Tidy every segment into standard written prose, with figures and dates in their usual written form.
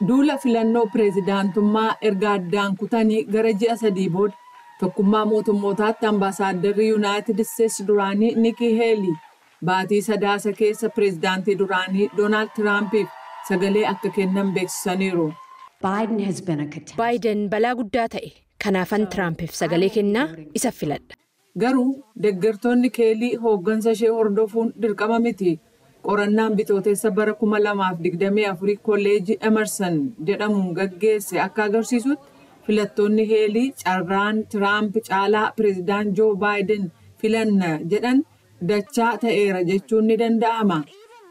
Duula filannoo pireezidaantummaa erga addaan kutanii gara ji'a 3 booda, Tokkummaa Mootummootaatti ambaasaaddarri Yuunaayitid Isteetsi duraanii Nikii Heelii baatii Sadaasa keessa pireezidaantii duraanii Doonaald Tiraampiif sagalee akka kennan beeksisaniiru. Baayiden balaa guddaa ta'e. Kanaafan Tiraampiif sagalee kennaa, isa filadha. Garuu deeggartoonni Heelii hooggansa ishee hordofuun dirqama miti. Qorannaan Bitootessa bara 2024 Kolleejii Emerson jedhamuun gaggeesse akka agarsiisutti, filattoonni Heelii carraan Tiraamp caalaa pireezidaan Joo Baayiden filanna jedhan dachaa ta'eera jechuun ni danda'ama.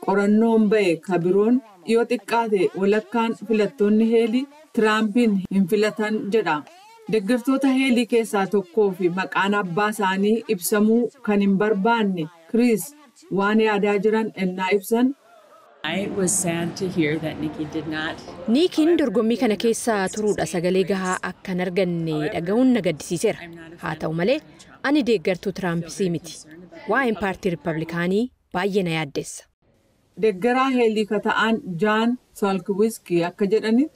Qorannoon ba'e kabiroon yoo xiqqaate walakkaan filattoonni Heelii Tiraampiin hin filatan jedha. Deeggartoota Heelii keessaa tokkoo fi maqaan abbaa isaanii ibsamuu kan hin barbaanne Chris waan yaadaa jiran ennaa ibsan. I was sad to hear that Nikki did not. Niikiin dorgommii kana keessa turuudha sagalee gahaa akka hin arganne dhaga'uun na gaddisiiseera. Haa ta'u malee, ani deeggartuu Tiraampsii miti. Waa'een paartii Riippablikaanii baay'ee na yaaddessa. Deeggaraa Heelii ka ta'an Jaan Salkiwiski akka jedhanitti,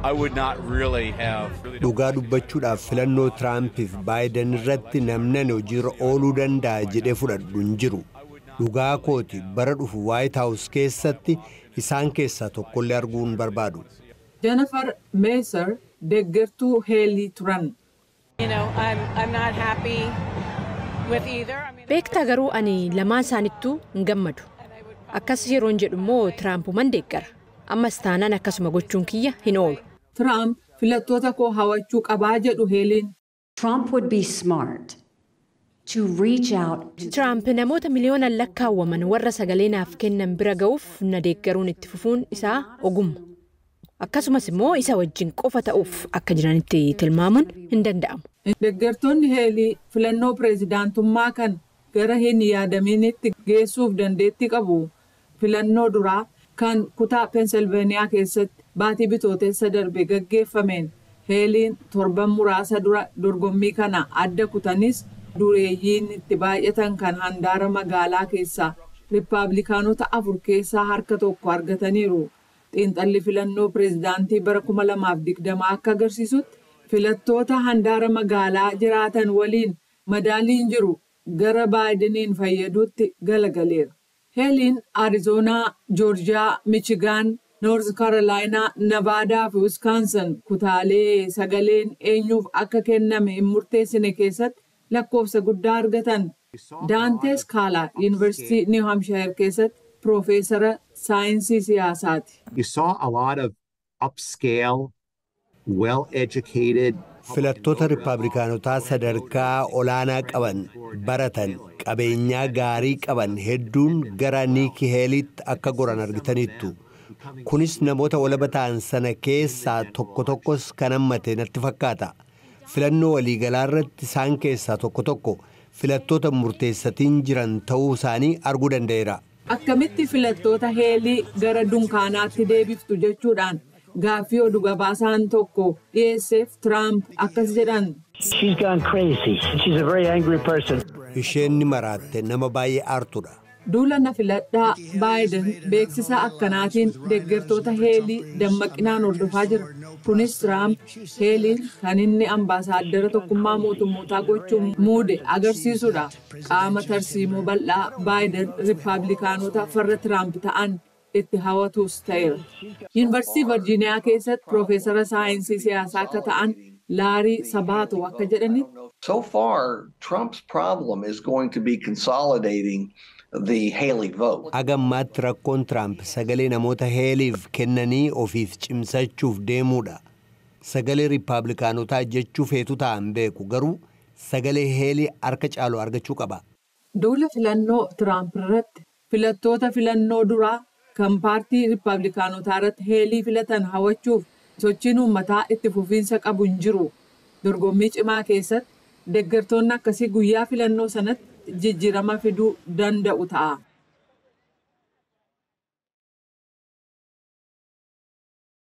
I would not really have. Dhugaa dubbachuudhaaf, filannoo Tiraampiif Baayiden irratti namni ani hojiirra ooluu danda'a jedhee fudhadhu hin jiru. Dhugaa kooti, bara dhufu Waayit Haawus keessatti isaan keessaa tokkollee arguu hin barbaadu. Jennifer Meeser deeggartuu Heelii turan. I'm not happy with either. I mean, Beektaa, garuu ani lamaan isaanittuu hin gammadu. Akkas yeroon jedhu immoo Tiraampuma deeggara. Ammas taanaan akkasuma gochuun kiyya hin oolu. Tiraamp filattoota koo hawachuu qabaa jedhu Heeliin. Trump would be smart to reach out to Tiraamp namoota miliyoonaan lakkaawwaman warra sagalee naaf kennan bira ga'uuf na deeggaruun itti fufuun isaa ogumma. Akkasumas immoo isa wajjin qofa ta'uuf akka jiranitti tilmaamuun hin danda'amu. Deeggartoonni Heelii filannoo pireezidaantummaa kan gara hin yaadaminitti geessuuf dandeettii qabu. Filannoo duraa kan kutaa Peensilveeniyaa keessatti baatii Bitootessa darbe gaggeeffameen Heeliin torban muraasa dura dorgommii kana adda kutanis, dureeyyiin itti baay'atan kan handaara magaalaa keessaa Riippaabilikaanota afur keessaa harka tokko argataniiru. Xiinxalli filannoo pireezidaantii bara 2020 akka agarsiisutti, filattoota handaara magaalaa jiraatan waliin madaaliin jiru gara Baayideniin fayyaduutti galagaleera. Heeliin Arizoonaa, Joorjiyaa, Michigaan, Noorz Kaarolaayinaa, Navaadaa fi Wiskaansan kutaalee sagaleen eenyuuf akka kenname hin murteessine keessatti lakkoofsa guddaa argatan. Daantee Skaalaa Yuunivarsiitii Niw Hampshire keessatti piroofeesara saayinsii siyaasaati. You saw a lot of upscale, well-educated Filattoota Riippaabilikaanotaa sadarkaa olaanaa qaban, baratan, qabeenyaa gaarii qaban hedduun gara Niiki Heeliitti akka goran argitaniittu. Kunis namoota walaba ta'an sana keessaa tokko tokkos kan hammate natti fakkaata. Filannoo waliigalaa irratti isaan keessaa tokko tokko filattoota murteessatiin jiran ta'uu isaanii arguu danda'eera. Akkamitti filattoota Heelii gara dunkaanaatti deebiftu jechuudhaan gaaffii oduu gabaasaan tokko dhiyeesseef Tiraamp akkas jedhan. She's gone crazy. She's a very angry person. Isheen ni maraatte, nama baay'ee aartudha. Duula na filadhaa Baayiden beeksisa akkanaatiin deeggartoota Heelii dammaqinaan hordofaa jira. Kunis Tiraamp Heeliin kan inni ambaasaaddara Tokkummaa Mootummootaa gochuun muude agarsiisudha. Qaama tarsiimoo bal'aa Baayiden Riippaabilikaanota farra Tiraamp ta'an itti hawwatus ta'eera. Yuunivarsiitii Virjiiniyaa keessatti piroofeesara saayinsii siyaasaa akka ta'an Laarii Sabaato akka jedhanitti, So far, Trump's problem is going to be consolidating the Haley vote. Hagammaatti rakkoon Tiraamp sagalee namoota Heeliif kennanii ofiif cimsachuuf deemuudha. Sagalee Riippaabilikaanotaa jechuu feetu ta'an beeku, garuu sagalee Heelii harka caalu argachuu qaba. Duula filannoo Tiraamp irratti filattoota filannoo duraa kan paartii Riippaabilikaanotaa irratti Heelii filatan hawachuuf sochiin uummataa itti fufiinsa qabu hin jiru. Dorgommii cimaa keessatti deeggartoonni akkasii guyyaa filannoo sanatti jijjiirama fiduu danda'u ta'a.